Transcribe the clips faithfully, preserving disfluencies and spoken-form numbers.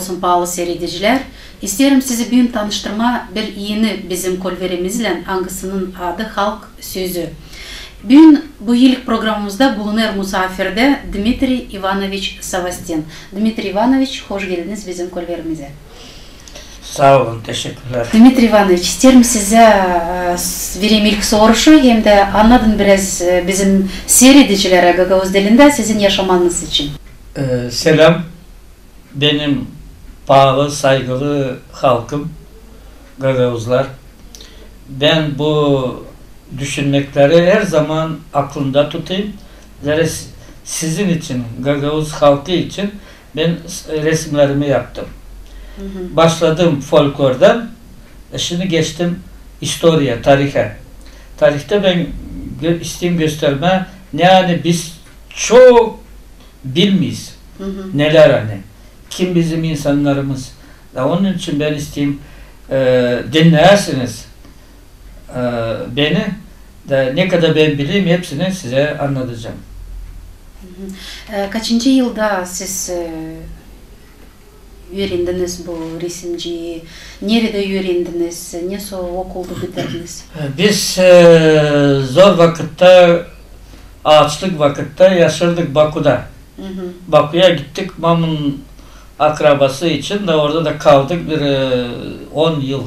Olsun, paalı siiredicilär. İsteerim sizi büün tanıştırmaa bir eni bizim kolverimizlän, angısının adı Halk sözü. Büün bu ilk programımızda bulunêr musaafirde Dmitriy İvanoviç Savastin. Dmitriy İvanoviç, hoş geldiniz bizim kolverimizä. Saa olun, teşekkürlär. Dmitriy İvanoviç, isteerim sizä, e, s-, vereyim ilk soruşu, hem dä annadın biraz, e, bizim siiredicilerä gagauz dilindä sizin yaşamanız için. E, selam. Benim paalı, saygılı halkım, gagauzlar. Bän bu düşünmekleri herzaman aklımda tutêrım. Zerä s-, sizin için, gagauz halkı için bän s-, resimnerimi yaptım. Başladım folklordan, e, şindi geçtim istoriya, tarihä. Tarihtä bän gö-, isteerim göstermää, ne ani biz çok bilmeeriz, nelär ani, kim bizim insannarımız. Da onun için bän isteerim, e, dinneyäsiniz, e, beni, da ne kadar bän bileyim, hepsini sizä annadacam. E, kaçıncı yılda siz, e, üürendiniz bu resimciliyi? Neredä üürendiniz? Nesoy okulda bitirdiniz? Biz, e, zor vakıtta, aaçlık vakıtta yaşardık Bakuda. Bakuya gittik, mamunun akrabası için, da orada da kaldık bir, e, on yıl.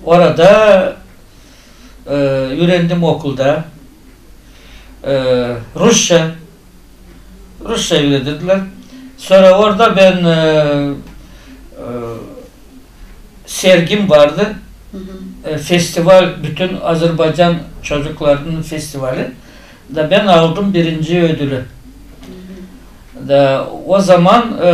Orada, e, üürendim okulda, e, rusça, rusça üüredildilär. Sora orada bän, e, e, sergim vardı. E, festival, bütün Azerbaycan çocuklarının festivali. Da bän aldım birinci ödülü. Da o zaman, e,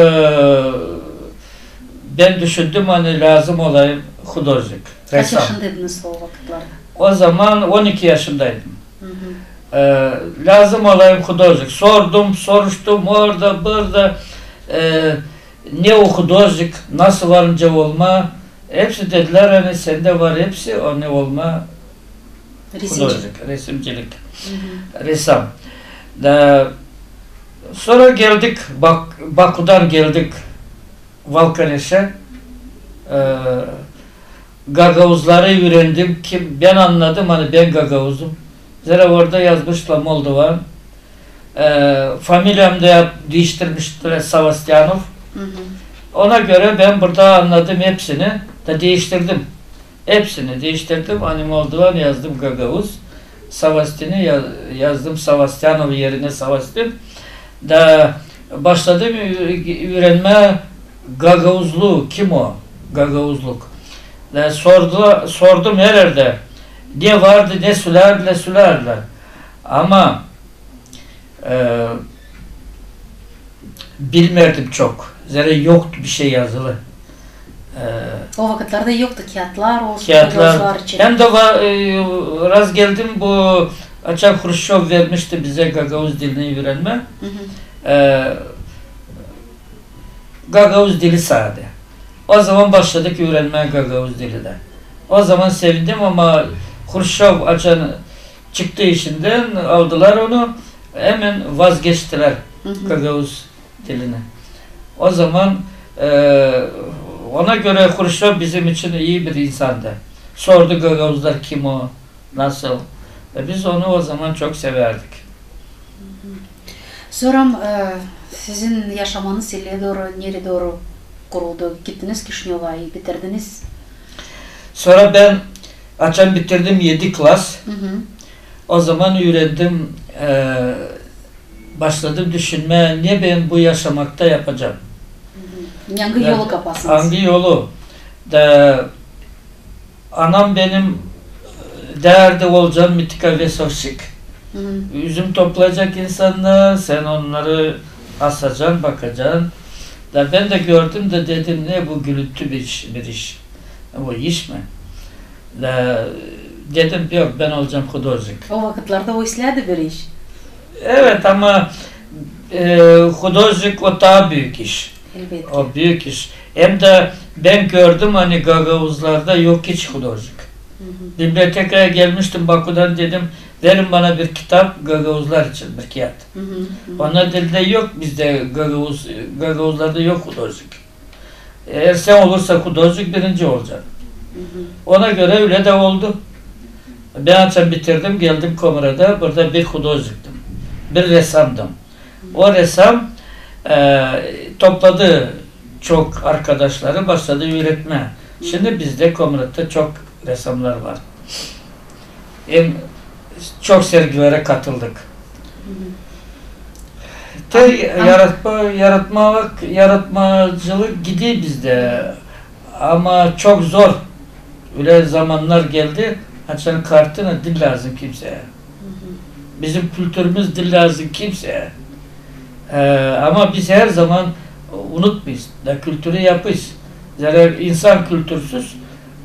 bän düşündüm, ani lääzım olayım hudojnik, resam. Kaç yaşındaydınız o vakıtlarda? O zaman on iki yaşındaydım. E, lääzım olayım hudojnik. Sordum, soruştum orada, burada, e, ne o hudojnik, nasıl varınca olmaa. Hepsi dedilär, ani sendä var hepsi, ani olmaa hudojnik, resimcilik, resam. Da sora geldik, Bak-, Bakudan geldik Valkaneşä. E, gagauzları üürendim. Kim, bän annadım, ani bän gagauzum. Zerä orada yazmışlar Moldovan. E, familiyamı da yap-, diiştirmişlär, Savastyanov. Ona görä bän burada annadım hepsini, da diiştirdim. Hepsini diiştirdim. Ani Moldovan yazdım gagauz. Savastini ya-, yazdım Savastyanov erinä Savastin. Da başladım ü-, üürenmää gagauzluu, kim o gagauzluk. Da sordu-, sordum her erdä. Ne vardı, ne sülärdilär, sülärdilär. Ama, e, bilmärdim çok. Zerä yoktu bişey yazılı. E, o vakıtlarda yoktu kiyatlar olsun, kiyatlar. Hem dä va-, e, razgeldim bu, açan Hruşçov vermişti bizä gagauz dilini üürenmää. E, gagauz dili sade. O zaman başladık üürenmää gagauz dili dä. O zaman sevindim, ama Hruşçov açan çıktı işindän, aldılar onu, hemen vazgeçtilär gagauz dilini. O zaman, e, ona görä Hruşçov bizim için ii bir insandı. Sordu gagauzlar, kim o, nasıl. E, biz onu o zaman çok sevärdik. Sora, e, sizin yaşamanız ileri dooru, neredä dooru kuruldu? Gittiniz Kişinöva, bitirdiniz. Sora bän açan bitirdim edi klas, o zaman üürendim, e, başladım düşünmää, ne bän bu yaşamakta yapacam. Angı yolu kapasınız? Angı yolu. Da anam benim, e, deerdi, olacan bir tika vesovşik. Üzüm toplayacak insannar, sän onnarı asacan, bakacan. Da bän dä gördüm dä dedim, ne bu gürültü bir iş, bir iş. Bu iş mi? Da dedim, yok, bän olacam hudojnik. O vakıtlarda o isläädi bir iş. Evet, ama, e, hudojnik o taa büük iş. Elbetki. O büük iş. Hem dä bän gördüm, ani gagauzlarda yok hiç hudojnik. Bibliotekaya gelmiştim Bakudan, dedim, verin bana bir kitap gagauzlar için, bir kiyat. Onnar dedilär, yok bizdä gagauz, gagauzlarda yok hudojnik. Eer sän olursan hudojnik, birinci olacan. Ona görä ölä dä oldu. Bän açan bitirdim, geldim Komorada, burada bir hudojniktim, bir resamdım. O resam, e, topladı çok arkadaşları, başladı üüretmää. Şindi bizdä Komoradta çok resamnar var. Hem çok sergilerä katıldık. Te yaratma, yaratmalık, yaratmacılık gider bizdä. Ama çok zor. Ölä zamannar geldi, açan kartina diil lääzım kimseyä. Bizim kültürümüz diil lääzım kimseyä. E, ama biz herzaman unutmêêrız da kültürü yapêrız. Zerä insan kültürsüz,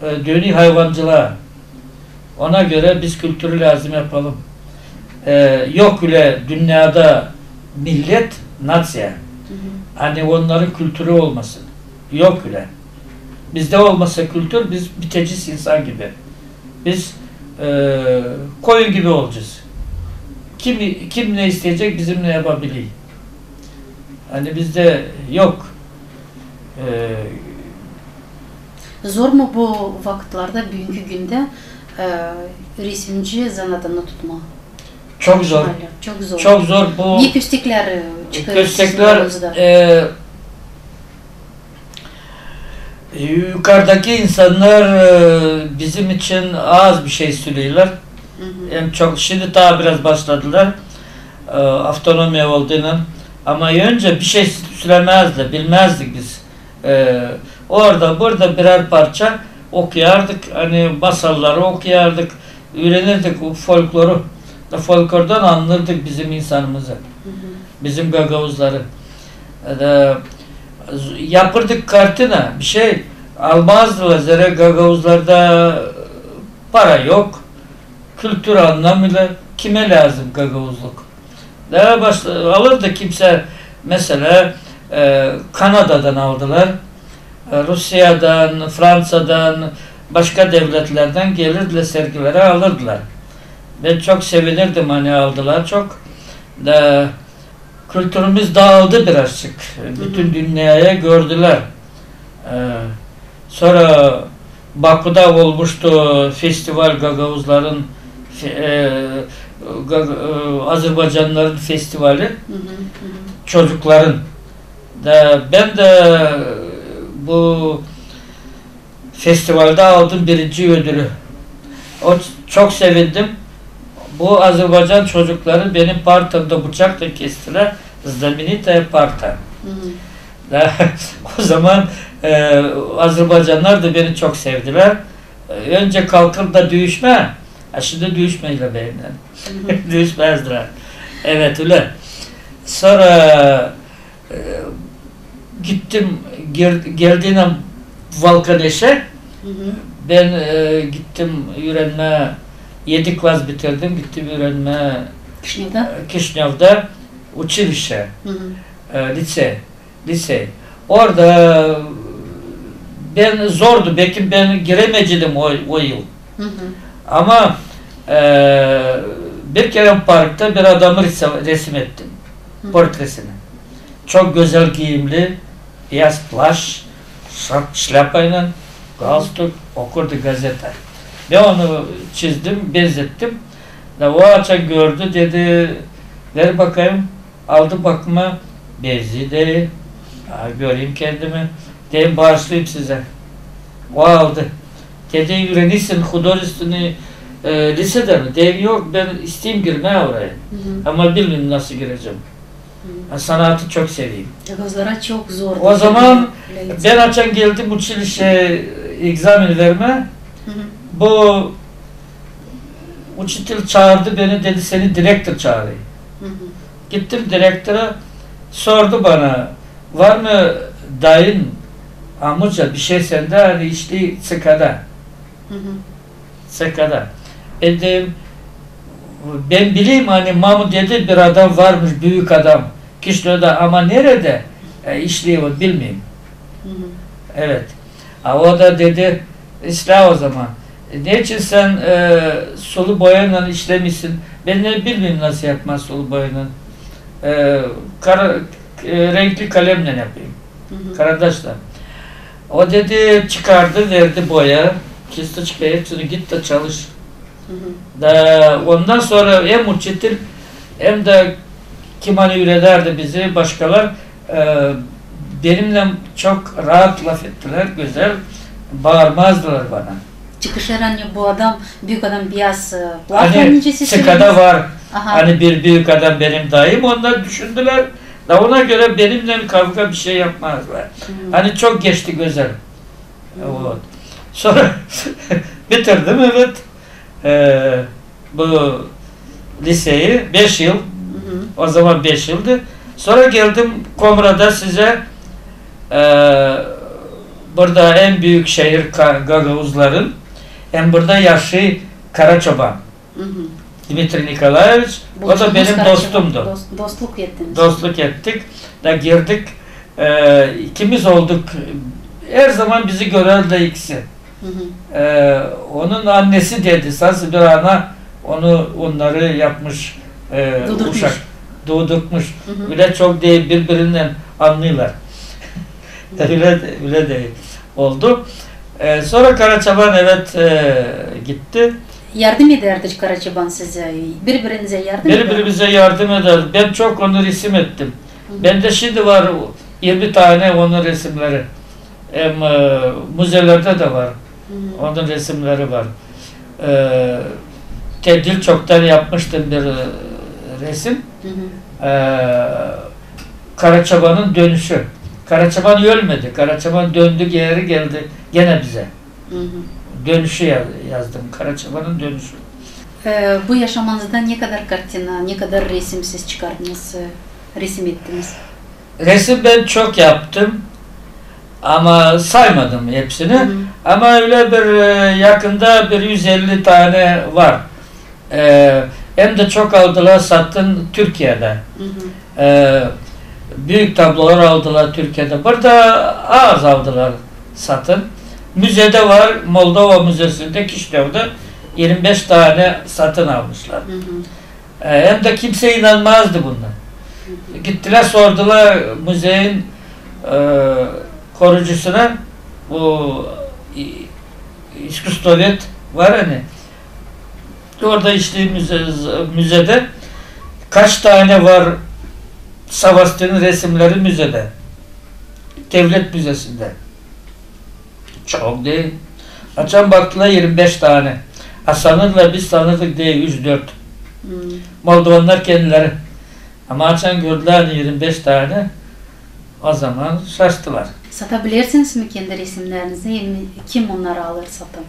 e, dönüy hayvancılaa. Ona görä biz kültürü lääzım yapalım. E, yok ölä dünnedä millet, naţiya, ani onnarın kültürü olmasın. Yok ölä. Bizdä olmasa kültür, biz bitecez insan gibi. Biz, e, koyun gibi olacez. Kim, kim ne isteyecek, bizimnän yapabilir. Ani bizdä yok. E, Zor mu bu vakıtlarda, büünkü gündä, e, resimci zanaatını tutmaa? Çok zor. Çok zor. Çok zor bu. Ne kösteklär, e, çıkêr sizin yolunuzda? E, yukardakı insannar, e, bizim için az bir şey söleerlär. Hem çok, şindi taa biraz başladılar, e, avtonomiya olduunnan. Ama öncä bir şey sölemezdi, bilmezdik biz. E, orada, burada birär parça okuyardık, ani masalları okuyardık, üürenirdik o folkloru. Da folklordan annardık bizim insanımızı, bizim gagauzları. E, da z-, yapırdık kartina, bir şey almazdılar, zerä gagauzlarda para yok, kültür annamêêrlar, kimä lääzım gagauzluk. Taa başta alırdı kimsä, meselä, e, Kanadadan aldılar, e, Rusiyadan, Franţadan, başka devletlerdän gelirdilär sergilerä, alırdılar. Bän çok sevinirdim, ani aldılar çok. Da kültürümüz daaldı birazçık. Bütün dünneyä gördülär. E, sora Bakuda olmuştu festival gagauzların, fe-, e, gag-, e, azerbaycanların festivali, çocukların. Da bän dä bu festivalda aldım birinci ödülü. O ç-, çok sevindim. Bu azerbaycan çocukları benim partamda bıçakla kestilär. Знаменитая парта. Da o zaman, e, azerbaycannar da beni çok sevdilär. E, öncä kalkırdı da düüşmää, a şindi düüşmeerlär benimnän. Düüşmezdilär. Evet, ölä. Sora, e, gittim, gel-, geldiynän Valkaneşä, bän, e, gittim üürenmää, edi klass bitirdim, gittim üürenmää Kişinevda, e, Kişinevda, uçilişe, e, lisey. Lisey. Orada bän zordu, bekim bän giremeyeceydim o, o yıl. Ama, e, bir kerä parkta bir adamı rese-, resim ettim. Portresini. Çok gözäl giiyimli, beyaz plaş, şa-, şlapaylan, galstuk, okurdu gazeta. Bän onu çizdim, benzettim. Da o açan gördü, dedi, ver bakayım. Aldı bakmaa, benzii, dedi. A, göreyim kendimi. Dedim, baaşlayım sizä. O aldı. Dedi, üürenirsin художественный, e, lisedä mi? Dedim, yok, bän isteerim girmää oraya. Ama bilmeerim nasıl girecäm. A, sanaatı çok severim. Gagauzlara çok zor. O zaman bän açan geldim uçilişe egzamin vermää, bu uçitil çaardı beni, dedi, seni direktor çaarêr. Gittim direktora, sordu bana, var mı dayın, amuca, bir şey sendä, ani işleer ţekada. ţekada. Bän dedim, bän bileyim, ani mamu dedi, bir adam varmış, büük adam. Kişinevda, ama neredä, e, işleer, bilmeerim. Evet. A o da dedi, islää o zaman. E, neçin sän, e, sulu boyaylan işlemeersin? Bän ne bilmeerim nasıl yapmaa sulu boyaylan. E, kara-, e, renkli kalemlän yapêrım. Karandaşlan. O dedi, çıkardı, verdi boya, kistoçka, hepsini, git da çalış. Da ondan sora hem uçitil, hem dä kim ani üürederdi bizi, başkalar, e, benimnän çok raat lafettilär, gözäl, baarmazdılar bana. Çıkışêr, ani bu adam, büük adam biraz, e, plak. Ani nicä siz çıkada var, ani bir büük adam benim dayım, onnar düşündülär. Da ona görä benimnän kavga bişey yapmazdılar. Ani çok geçti gözäl. Sora bitirdim, evet, e, bu liseyi, beş yıl. O zaman beş yıldı. Sora geldim Komrada sizä, e, burada en büük şehir ka-, gagauzların, hem burada yaşıy Karaçoban. Dmitriy Nikolaeviç, o da benim dostumdu. Dost-, dostluk ettiniz. Dostluk ettik da girdik. E, ikimiz olduk. Her zaman bizi görärdi ikisi. E, onun annesi dedi, sansın bir ana onu, onnarı yapmış, e, uşak, duudurmuş. Ölä çok deyil, biri-birinnän annêêrlar. Ölä, ölä deyil. Oldu. E, sora Karaçoban, evet, e, gitti. Yardım edärdi Karaçoban sizä, biri-birinizä yardım edärdi? Biri-birimizä yardım edärdi. Bän çok onu resim ettim. Bendä şindi var irmi tanä onun resimneri. Hem, e, muzeylerdä dä var. Onun resimneri var. E, te diil çoktan yapmıştım bir, e, resim. E, Karaçobanın dönüşü. Karaçoban ölmedi. Karaçoban döndü, geeri geldi genä bizä. Dönüşü ya-, yazdım. Karaçobanın dönüşü. E, bu yaşamanızda ne kadar kartina, ne kadar resim siz çıkardınız, e, resim ettiniz? Resim bän çok yaptım, ama saymadım hepsini. Ama ölä bir, e, yakında bir üz elli tanä var. E, hem dä çok aldılar satın Türkiyedä. E, büük tablolar aldılar Türkiyedä. Burada az aldılar satın. Müzedä var, Moldova müzesindä, Kişinövda irmi beş tanä satın almışlar. E, hem dä kimsey inanmazdı buna. Gittilär, sordular müzeyin, e, korucusuna, bu i-, iskusstvovet var ani, orada işleer müze-, müzedä, kaç tanä var Savastinin resimneri müzedä, devlet müzesindä. Çok deyil. Açan baktılar, irmi beş tanä. A sanırdılar, biz sanırdık deyil, üç-dört. Moldovannar kendileri. Ama açan gördülär, ani irmi beş tanä, o zaman şaştılar. Satabilirsiniz mi kendi resimnerinizi? Hem kim onnarı alêr satın?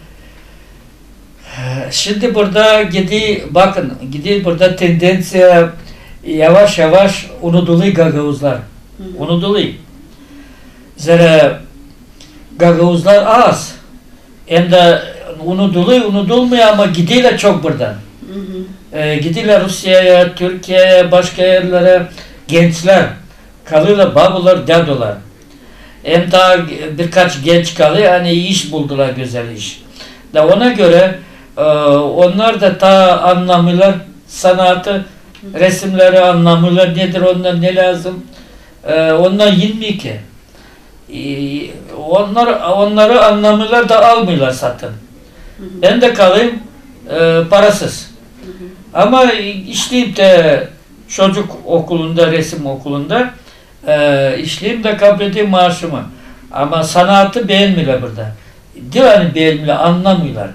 Şindi burada gidi, bakın, gidi burada tendenţiya yavaş-yavaş unudulêr gagauzlar. Unudulêr. Zerä gagauzlar az. Hem dä unudulêr, unudulmêêr, ama giderlär çok buradan. E, giderlär Rusiyaya, Türkiyeyä, başka erlerä gençlär. Kalêrlar babular, dädular. Hem taa birkaç genç kalêr, ani iş buldular, gözäl iş. Da ona görä, e, onnar da taa annamêêrlar sanaatı, resimneri annamêêrlar, nedir onnar, ne lääzım. E, onnar inmeer ki. E, onnar, onnarı annamêêrlar da almêêrlar satın. Bän dä kalêrım, e, parasız. Ama işleerim dä çocuk okulunda, resim okulunda. E, işleerim dä kabledeyim maaşımı. Ama sanaatı beenmeerlär burada. Diil ani beenmeerlär, annamêêrlar.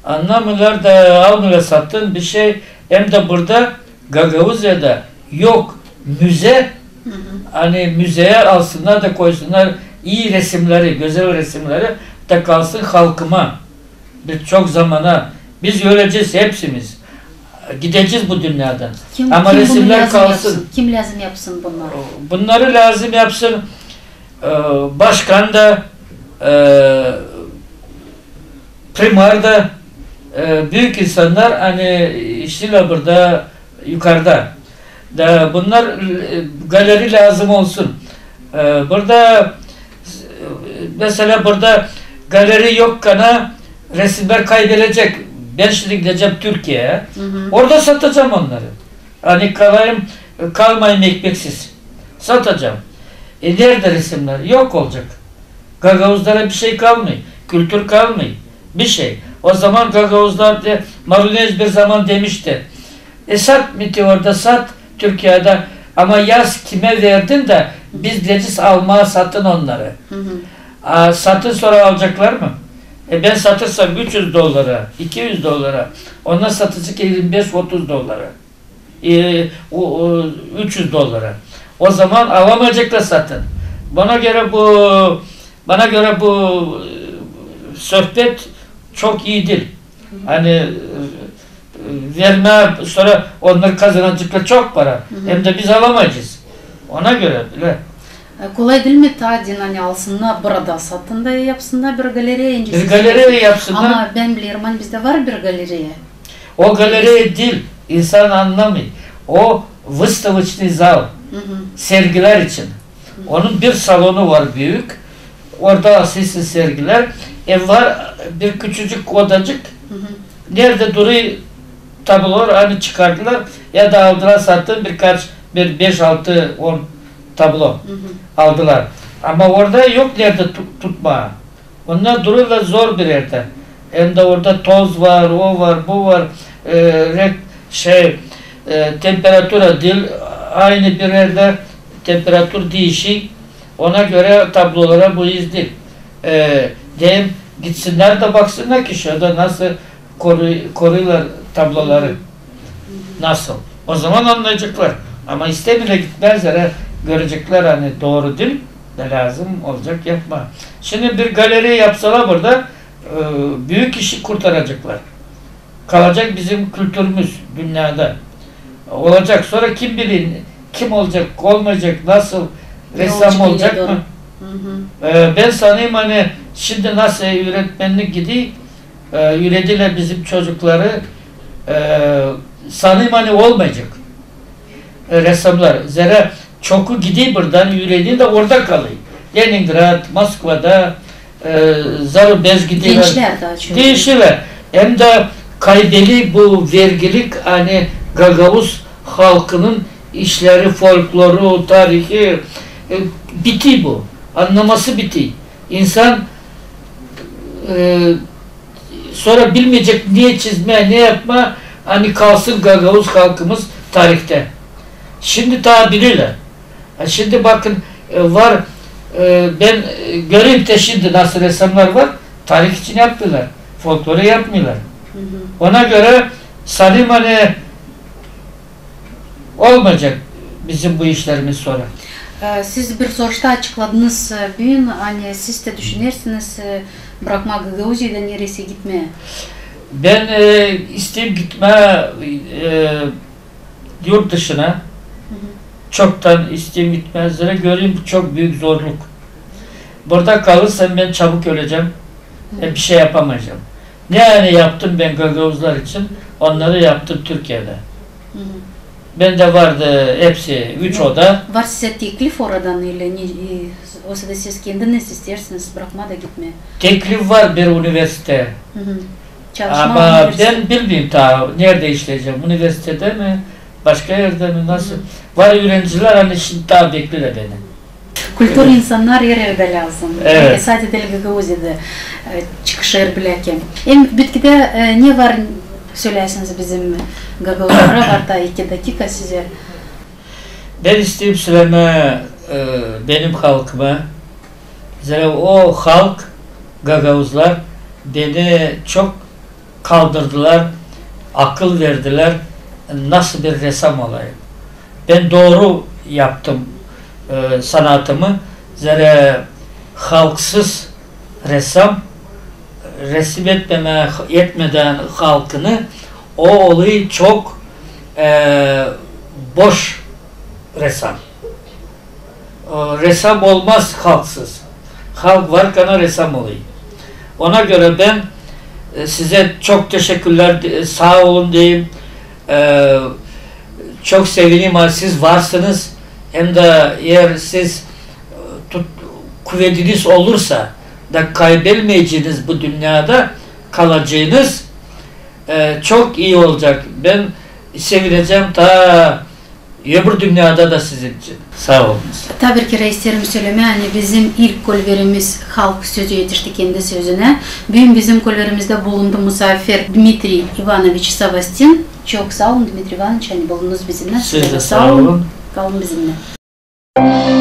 Annamêêrlar da almêêrlar satın bişey. Hem dä burada, Gagauziyada yok müze, ani müzeyä alsınnar da koysunnar ii resimneri, gözäl resimneri da kalsın halkıma. Biz çok zamana, biz ölecez hepsimiz. Gidecez bu dünnädän. Ama resimnär kalsın. Kim lääzım yapsın bunnarı? Bunnarı lääzım yapsın, e, başkan da, e, primar da, e, büük insannar, ani işleerlär burada yukarıda. Da bunnar, e, galeri lääzım olsun. E, burada, e, mesela burada galeri yokkana resimnär kaybelecek. Bän şindi gidecäm Türkiyeyä. Orada satacam onnarı. Ani kalayım, kalmayım ekmeksiz. Satacam. E, neredä resimnär? Yok olacek. Gagauzlara bir şey kalmêêr, kültür kalmêêr, bir şey. O zaman gagauzlar da, Maruneş bir zaman demişti: "E, sat, Meteorda sat, Türkiyedä, ama yaz kimä verdin dä, biz deyecez almaa satın onnarı." A satın sora alaceklar mı? E, bän satırsam üç üz dollara, iki üz dollara, onnar satıcek irmi beş-otuz dollara. E, o, o, üç üz dollara. O zaman alamayaceklar satın. Bana görä bu, bana görä bu, e, söhbet çok ii diil. Ani, e, vermää, sora onnar kazanaceklar çok para. Hem dä biz alamayacez. Ona görä bilä. E, kolay diil mi taa deyni, ani alsınnar burada, satın da yapsınnar bir galereya? Bir galereya yapsınnar. Ama bän bilerim, ani bizdä var bir galereya. O galereya diil, insan annamêêr. O выставочный зал, sergilär için. Onun bir salonu var büük. Orada asılsın sergilär. E, var bir küçücük odacık. Neredä durêr tablolar, ani çıkardılar ya da aldılar satın birkaç, bir beş, altı, on tablo aldılar. Ama orada yok neredä tu-, tutmaa. Onnar durêrlar zor bir erdä. Hem dä orada toz var, o var, bu var. E, renk, şey, e, temperatura diil aynı bir erdä, temperatur diişir. Ona görä tablolara bu iz diil. E, deerim, gitsinnär dä baksınnar ki şurada nasıl koru-, koruylar tabloları. Nasıl? O zaman annayaceklar. Ama istemeerlär gitmää, zerä görecekler, ani dooru diil, da lääzım olacek yapmaa. Şindi bir galereya yapsalar burada, e, büük işi kurtaraceklar. Kalacek bizim kültürümüz dünnedä. Olacek. Sora kim biler, kim olacek, olmayacek, nasıl ressam olacek mı? E, bän sanêrım, ani şindi nasıl üüretmenlik gider, e, üüredirlär bizim çocukları, e, sanêrım, ani olmayacek, e, ressamnar. Zerä çoku gider buradan, üürener dä orada kalêr. Leningrad, Moskvada, e, zarubej giderlär. Gençlär taa çok. Gençlär. Hem dä kaybeder bu vergilik, ani gagauz halkının işleri, folkloru, tarihi, e, biter bu. Annaması biter. İnsan, e, sora bilmeyecek ne çizmää, ne yapmaa, ani kalsın gagauz halkımız tarihtä. Şindi taa bilirlär. A şindi bakın, e, var, e, bän, e, görerim dä şindi nasıl ressamnar var, tarih için yapmêêrlar, folkloru yapmêêrlar. Ona görä sanêrım, ani olmayacek bizim bu işlerimiz sora. E, siz bir soruşta açıkladınız, e, büün, ani siz dä düşünersiniz, e, brakmaa Gagauziyayı da nereysä gitmää. Bän, e, isteerim gitmää, e, yurt dışına. Çoktan isteerim gitmää, zerä görerim, bu çok büük zorluk. Burada kalırsam bän çabuk ölecäm. Bän bir şey yapamayacam. Ne ani yaptım bän gagauzlar için, onnarı yaptım Türkiyedä. Bendä vardı hepsi üç oda. Var sizä teklif oradan ili ne, e, oysa da siz kendiniz isteersiniz brakmaa da gitmää? Teklif var bir universite. Çalışmaa universite. Ama bän bilmeerim taa neredä işleyecäm. Universitedä mi, başka erdä mi, nasıl? Var üürencilär, ani şindi taa bekleerlär beni. Kultur insannar her erdä lääzım. Evet. Sade diil Gagauziyada, e, çıkış er bilä ki. Hem bitkidä, e, ne var sölärsiniz bizim gagauzlara, var taa iki dakika sizä. Bän isteerim sölemää, e, benim halkıma, zerä o halk, gagauzlar, beni çok kaldırdılar, akıl verdilär, nasıl bir resam olayım. Bän dooru yaptım, e, sanatımı. Zerä halksız resam, resim etmemää, etmedän halkını, o olêr çok, e, boş resam. E, resam olmaz halksız. Halk varkana resam olêr. Ona görä bän, e, sizä çok teşekkürlär, e, saa olun deyim. E, çok sevinerim, ani siz varsınız. Hem dä eer siz, e, tut-, kuvediniz olursa da kaybelmeyeceniz bu dünnedä, kalaceniz, e, çok ii olacek. Bän sevinecäm taa öbür dünnedä dä sizin için. Saa olun. Taa bir kerä isteerim sölemää, ani bizim ilk kolverimiz Halk sözü etişti kendi sözünä. Büün bizim kolverimizdä bulundu musaafir Dmitriy İvanoviç Savastin. Çok saa olun, Dmitriy İvanoviç, ani bulundunuz bizimnän. Siz dä saa olun. Kalın bizimnän.